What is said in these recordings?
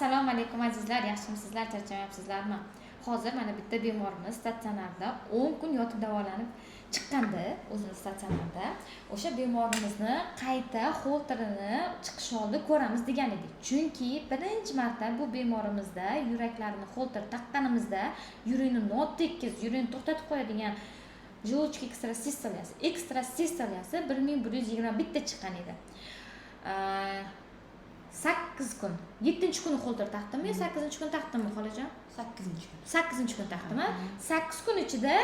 Assalomu alaykum, azizlar, yaxshimisizlar, charchamayapsizlarmi? Hozir mana bitta bemorimiz statsionarda 10 kun yotib davolanib chiqqandi o'zini statsionarda. O'sha bemorimizni qayta Holterini chiqish oldi ko'ramiz degan edik. Chunki birinchi marta bu bemorimizda yuraklarini Holter taqqanimizda yurakni notekis, yurakni to'xtatib qo'yadigan желудочек ekstrasistoliyasi, ekstrasistoliyasi 1121 ta chiqqan edi. 8 kun, 7-kuni Holter taqdimi yo 8-kuni taqdimmi, xolajon? 8-kun. 8-kun taqdimi? 8 kun ichida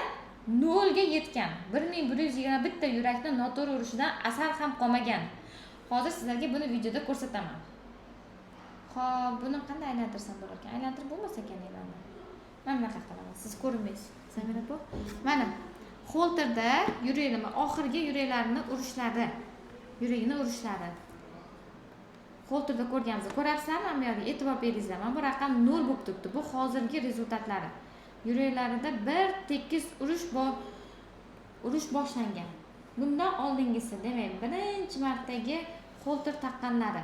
nolga yetgan, 1121 ta yurakni noto'g'ri urishidan asar ham qolmagan. Hozir sizlarga buni videoda ko'rsataman. Ho'p, buni qanday aylantirsam bo'lar ekan? Aylantirib bo'lmas ekan. Endi mana bunaqa qilaman, siz ko'rinmaysiz, Samira opa. Mana Holterda yurakni, oxirgi yuraklarni urishlari, yuragini urishlari Holterda ko'rganmiz. Ko'ryapsizlarmi? Mana bu yerga e'tibor beringizlar, mana bu raqam nol bo'lib turibdi. Bu hozirgi результат lari. Yuraklarida bir tekis urish urish boshlangan. Bundan oldingisi, demak, birinchi martagi Holter taqqanlari,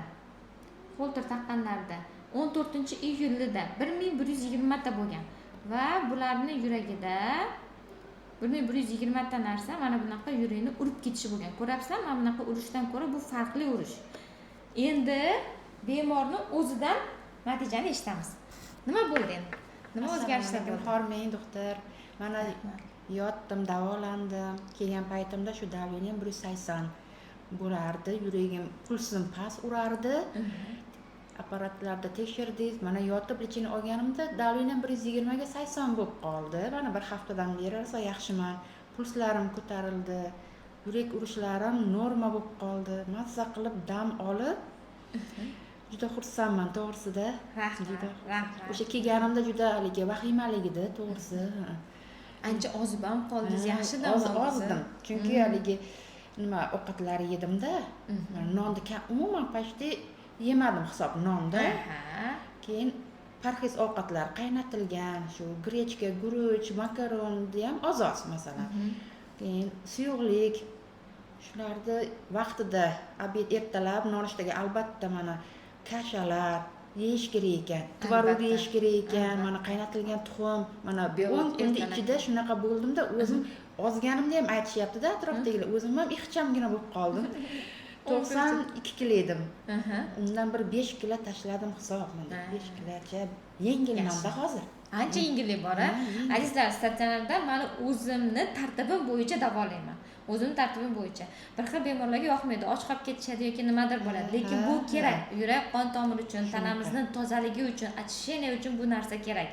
Holter taqqanlarida 14-iyulida 1120 ta bo'lgan va bularni yuragida 1120 ta narsa mana bunaqa yurakni urib ketishi bo'lgan. Ko'ryapsizlarmi? Mana bunaqa urishdan ko'ra bu farqli urish. Endi bemorni o'zidan natijani eshitamiz. Nima bo'ldi endi, nima o'zgarishlar bo'ldi? Hormang, doktor. Mana yotdim, davolandim. Kelgan paytimda shu давление m 180 bo'lardi, yuragim, pulsim past urardi. Apparatlarda tekshirdingiz. Mana yotib лечение olganimda давление m 120ga 80 bo'lib qoldi. Mana bir haftadan beri rosa yaxshiman, pulslarim ko'tarildi, yurak urishlarim norma bo'lib qoldi. Mazza qilib dam olib, juda xursandman, to'g'risida. Rahmat. Juda. Rahmat. O'sha kelganimda juda haligi vahimali edi, to'g'risi. Ancha ozib ham qoldingiz, yaxshi dam Oz oldingiz. Ozdim, chunki haligi nima ovqatlar yedimda. Nonni umuman почти yemadim hisob nonda. Keyin parhez ovqatlar, qaynatilgan shu grechka, guruch, makaronni ham oz oz masalan, keyin suyuqlik, shularni vaqtida, обед, ertalab nonushtaga albatta mana каша lar yeyish kerak ekan, tvorog yeyish kerak ekan, mana qaynatilgan tuxum. Mana Белок 10 kunda ertalab. ichida shunaqa bo'ldimda, o'zim ozganimda ham aytishyaptida atrofdagilar, o'zim ham ixchamgina bo'lib qoldim. 92 kilo edim, undan bir 5 kilo tashladim hisob, mana 5 kilocha yengilmanda hozir. Ancha yengillik bor a. Ha, yengil. Azizlar, statsionarda mani o'zimni tartibim bo'yicha davolayman, o'zimni tartibim bo'yicha. Bir xil bemorlarga yoqmaydi, och qolib ketishadi yoki nimadir bo'ladi, lekin bu kerak, yurak qon tomir uchun, tanamizni tozaligi uchun, очищение uchun bu narsa kerak.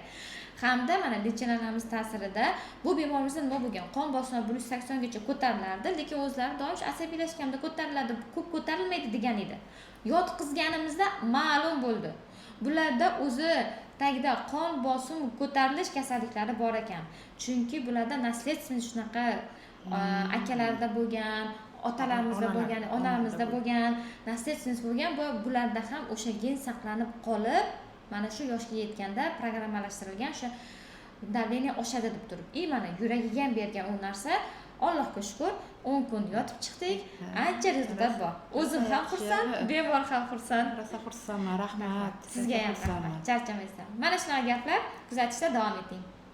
Hamda mana лечение larimiz ta'sirida bu bemorimizda nima bo'lgan? Qon bosimi 180gacha ko'tarilardi, lekin o'zlari doim shu asabiylashganda ko'tariladi, ko'p ko'tarilmaydi degan edi. Yotqizganimizda ma'lum bo'ldi, bularda o'zi tagida qon bosim ko'tarilish kasalliklari bor ekan, chunki bularda наследственный shunaqa, akalarda bo'lgan, otalarimizda bo'lgan, onalarımizda bo'lgan, наследственность bo'lgan. Bu bularda ham o'sha gen saqlanib qolib, mana shu yoshga yetganda programmalashtirilgan o'sha давление oshadi deb turib, и mana yuragiga ham bergan u narsa. Allohga shukur, 10 kun yotib chiqdik, ancha результат bor. O'zim ham Yaxshi. xursand, bemor ham xursand. Rosa xursandman, rahmat. Sizga ham Rosa xursandman. rahmat, charchamaysizlar. Mana shunaqa gaplar, kuzatishda davom eting.